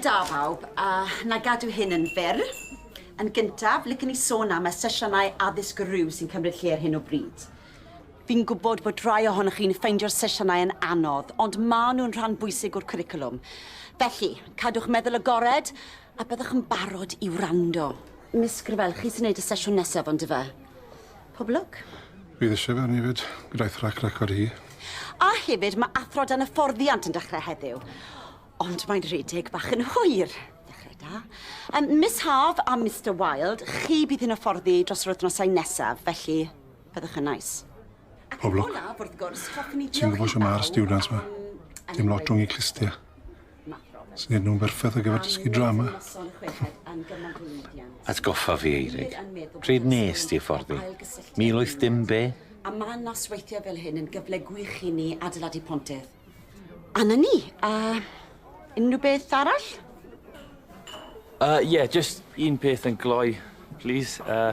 da bawb, a na gadw hyn yn fyr. Yn gyntaf, licen i sôn am y sesiynau addysg rhyw sy'n cymryd lle ar hyn o bryd. Fi'n gwybod bod rhai ohonoch chi'n ffeindio'r sesiynau yn anodd, ond maen nhw'n rhan bwysig o'r cwricwlwm. Felly, cadwch meddwl agored a byddwch yn barod i wrando. Miss Sgrifell, chi sy'n neud y sesiwn nesaf, on'd yfe? Pob lwc. Fydd eisiau fe arni 'fyd, gyda'i thrac record hi. A hefyd, mae athro dan hyfforddiant yn dechrau heddiw. Ond mae'n rhedeg bach yn hwyr. Dechrau da. Um, Miss Haf a Mister Wilde, chi bydd yn hyfforddi dros yr wythnosau nesaf, felly byddwch yn nice. Ac Pob yn lwc. olaf, wrth gwrs, hoffwn i Ti'n diolch gwybod i shwt ma'r bawb stiwdants 'ma. am Dim lot rhwng 'u clustia. Sy'n neud nhw'n berffaith ar gyfer dysgu drama. Atgoffa fi, Eirig, pryd nes di hyfforddi? 18 dim be? A ma' nosweithiau fel hyn yn gyfle gwych i ni adeiladu pontydd. A 'na ni. A unrhyw beth arall? Yy ie, jyst un peth yn gloi, plîs. Yy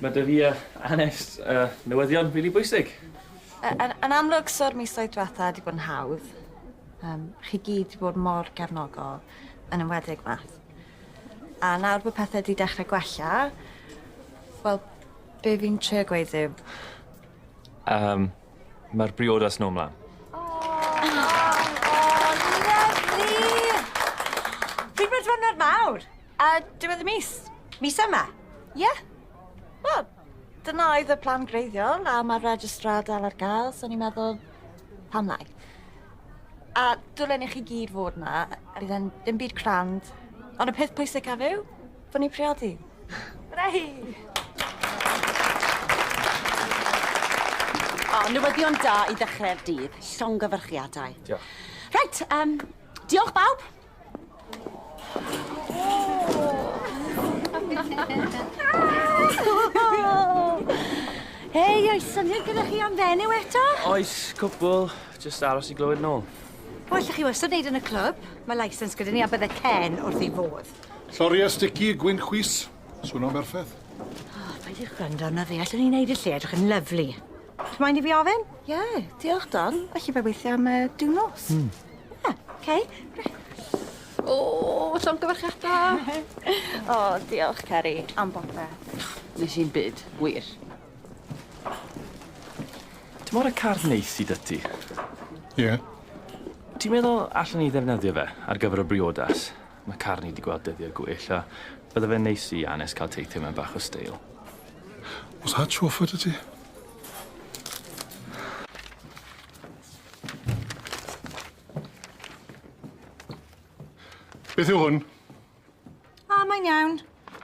ma' 'da fi a Anest yy newyddion rili bwysig. Yn yn amlwg so'r misoedd dwetha 'di bod yn hawdd. Yym chi gyd 'di bod mor gefnogol, yn enwedig Math. A nawr bo' pethe 'di dechre gwella, wel, be' fi'n trio gweud yw... Yym ma'r briodas nôl mlan. O! O lyfli! Pryd ma'r dwyrnod mawr? A diwedd y mis. Mis yma? Ie. Wel, dyna oedd y plan gwreiddiol a ma'r registrar dal ar ga'l so o'n i'n meddwl pam lai? A dylen i chi gyd fod 'na, bydd e'n dim byd crand, ond y peth pwysicaf yw bo' ni'n priodi. Hwrê! O, newyddion da i ddechrau'r dydd. Llongyfarchiadau. Diolch. Reit, yym, diolch bawb. Hei, oes syniad gyda chi am fenyw eto? Oes, cwpwl. Jyst aros i glywed nôl. Wel, allwch chi wastad wneud yn y clwb. Mae licence gyda ni a bydde Ken wrth ei fodd. Lloriau stici, gwyn chwys. Swno'n berffeth. O, peidiwch gwrando arno fe. Allwn ni wneud y lle edrych yn lyfli. Chi moyn i fi ofyn? Ie, diolch Don. Felly fe weithio am y diwnos. Hmm. Ie, oce. O, llongyfarchiada! O, diolch Ceri, am bopeth. Nes i'm byd, wir. T'mod y car neis sy 'dy ti? Ie. Ti'n meddwl allen ni ddefnyddio fe ar gyfer y briodas? Ma' car ni 'di gweld dyddie gwell a bydde fe'n neis i Annes ca'l teithio mewn bach o steil. O's hat chauffeur 'da ti? Beth yw hwn? O, mae'n iawn.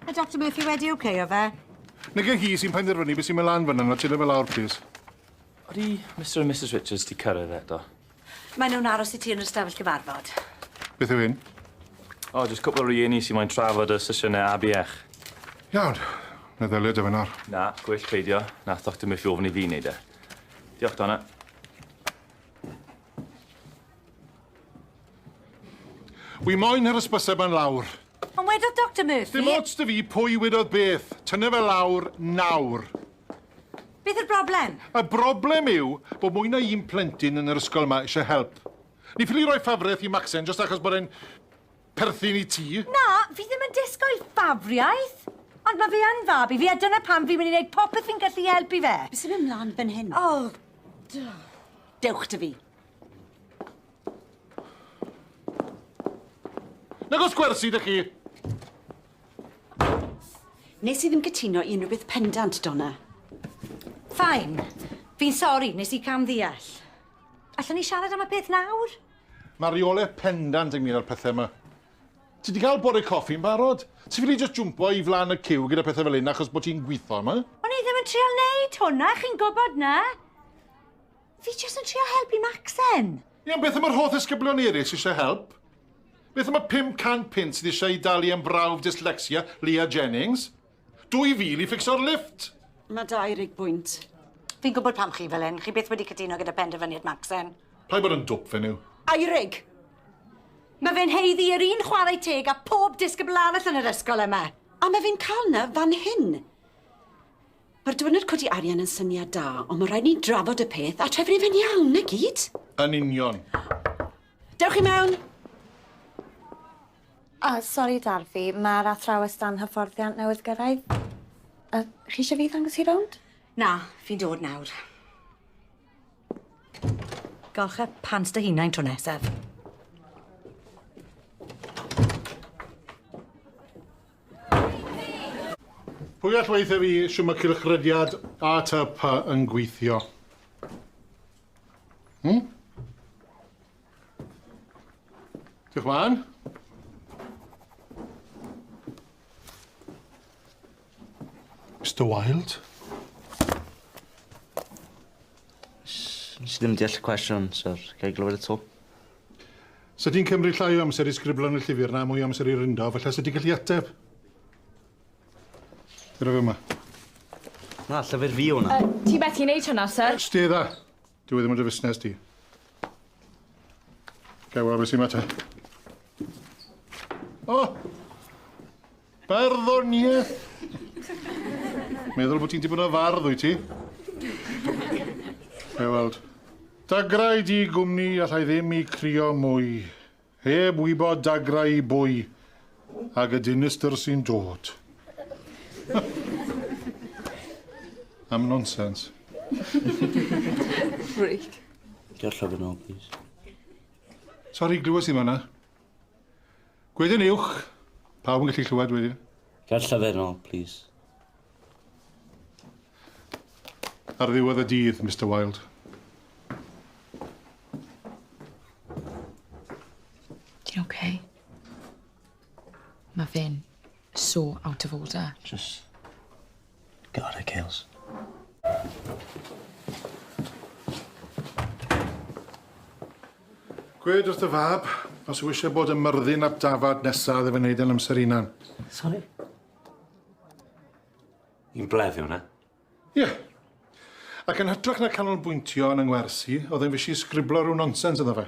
Mae Doctor Murphy wedi oceio fe. Nage hi sy'n penderfynu beth sy'n mynd lan fan yna, tynna fe lawr, plîs. Odi Mr and Misus Richards 'di cyrraedd eto? Maen nhw'n aros i ti yn yr ystafell gyfarfod. Beth yw hyn? O, jyst cwpl o rieni sy moyn trafod y sesiyne ABCh. Iawn. Na ddelio 'da fe nawr. Na, gwell peidio. Nath Doctor Murphy ofyn i fi neud e. Diolch, Donna. Wi moyn yr hysbyseb 'ma'n lawr. Ond wedodd Doctor Murphy... Dim ots 'da fi pwy wedodd beth. Tynna fe lawr nawr. Beth yw'r broblem? Y broblem yw bod mwy na un plentyn yn yr ysgol yma eisiau help. Ni ffili roi ffafriaeth i Macsen jyst achos bod e'n perthyn i ti. Na, fi ddim yn disgwyl ffafriaeth. Ond mae fe yn fab i fi a dyna pam fi'n mynd i wneud popeth fi'n gallu i helpu fe. Be sy'n mynd mlaen fan hyn? O, Dewch 'da fi. Nag oes gwersi 'da chi? Nes i ddim cytuno i unrhyw beth pendant, Donna. Fine. Fi'n sori, nes i camddeall. Allwn ni siarad am y peth nawr? Mae rheolau pendant ynglyn â'r pethau yma. Ti 'di cael bore coffi'n barod. Ti ffili jyst jwmpo i flaen y ciw gyda pethau fel hyn achos bod ti'n gwitho yma. O'n i ddim yn trial neud hwnna, chi'n gwybod 'na. Fi jyst yn trio helpu Macsen. Ie, ond beth am yr holl ddisgyblion eraill sy eisiau help? Beth am y 500 punt sydd eisiau ei dalu am brawf dyslecsia Leah Jennings? 2,000 i fficso'r lifft! Mae da i rigbwynt. Fi'n gwybod pam chi fel hyn. Chi byth wedi cytuno gyda penderfyniad Macsen. Paid bod yn dwp, fenyw. Eurig! Mae fe'n haeddu yr un chwarae teg â pob disgybl arall yn yr ysgol yma. A mae fe'n cael 'na fan hyn. Mae'r diwrnod codi arian yn syniad da, ond mae rhaid ni drafod y peth a trefnu fe'n iawn, na gyd? Yn union. Dewch i mewn! O, sori Darfi, mae'r athrawes dan hyfforddiant newydd gyrraedd. Chi eisiau fi ddangos hi rownd? Na, fi'n dod nawr. Golcha pants dy hunain tro nesaf. Pwy all weithio fi shwt mae cylchrediad ATP yn gweithio? Diolch mlaen. Mr Wilde? Nes i ddim deall y cwestiwn, sir. Ga i glywed eto? Sa ti'n cymryd llai o amser i sgriblo yn y llyfr na mwy o amser i ryndo, falle sa ti'n gallu ateb. Dyna fe yma. Na, llyfr fi hwnna. Ti methu wneud hwnna, sir. Stedda. Dyw e ddim yn dy fusnes di. Ga i weld beth sy'n mater. O! Barddoniaeth! Meddwl bod ti'n dipyn o fardd, wyt ti? Ga i weld. Dagrau di gwmni allai ddim i crio mwy. Heb wybod dagrau i bwy. Ag y dinistr sy'n dod. Am nonsens. Freak. Ga'r llyfr nôl, please. Sori, glywes i fan'na. Gwedyn uwch. Pawb yn gallu clywed wedyn. Ga'r llyfr nôl, please. Ar ddiwedd y dydd, Mr Wilde. Ti'n okay? Mae fe'n so out of order. Just... Get out of Kales. Gwed wrth y fab, os yw eisiau bod yn Myrddin ap Dafad nesaf, iddo fe wneud yn amser hunan. Sori? Un blef yw hwnna. Ie. Yeah. Ac yn hytrach na canolbwyntio yn yng ngwersi, oedd e'n fysi sgriblo rhyw nonsens iddo fe.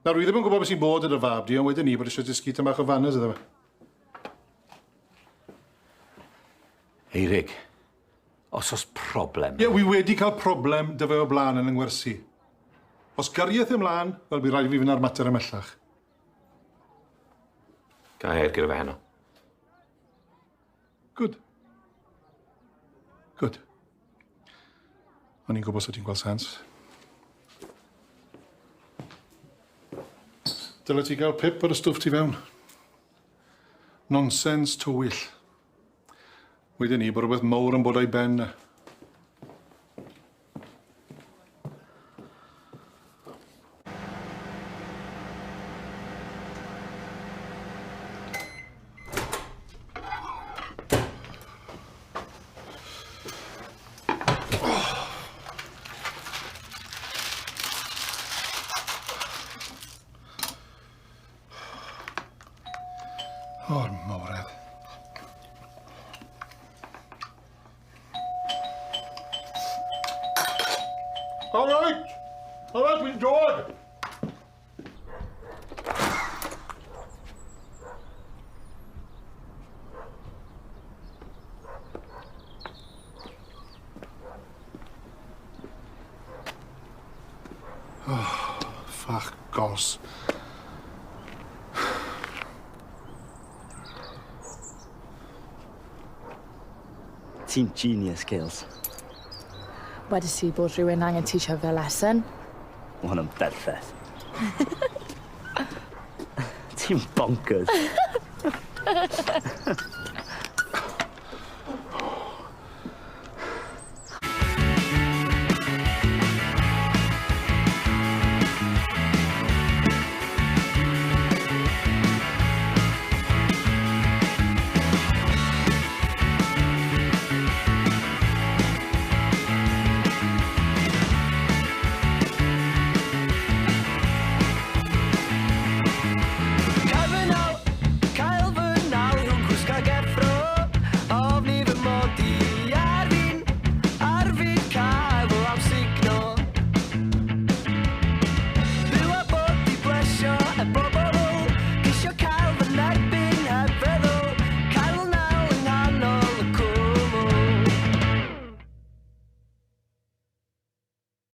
Nawr, dwi ddim yn gwybod beth sy'n bod gyda fab di, ond wedyn ni bod eisiau dysgu tam bach o fanners iddo fe. Eirig, os oes problem... Ie, wi wedi cael problem dy fe o blaen yn yng ngwersi. Os gyrriaeth ymlaen, fel bydd rhaid i fi fynd ar mater ymhellach. Ga i air gyda fe heno. Good. Good. O'n i'n gwybod sut ti'n gweld sens. Dyle ti gael pip ar y stwff ti fewn. Nonsens tywyll. Wedyn ni bod rhywbeth mawr yn bod o'i ben. O'r mawredd. All right! All right, dwi'n dod! Oh, ffach gos. Ti'n genius, Kales. Wedys i bod rhywun angen teachio fe lesson. Mae hwnna'n berffaith. Ti'n bonkers.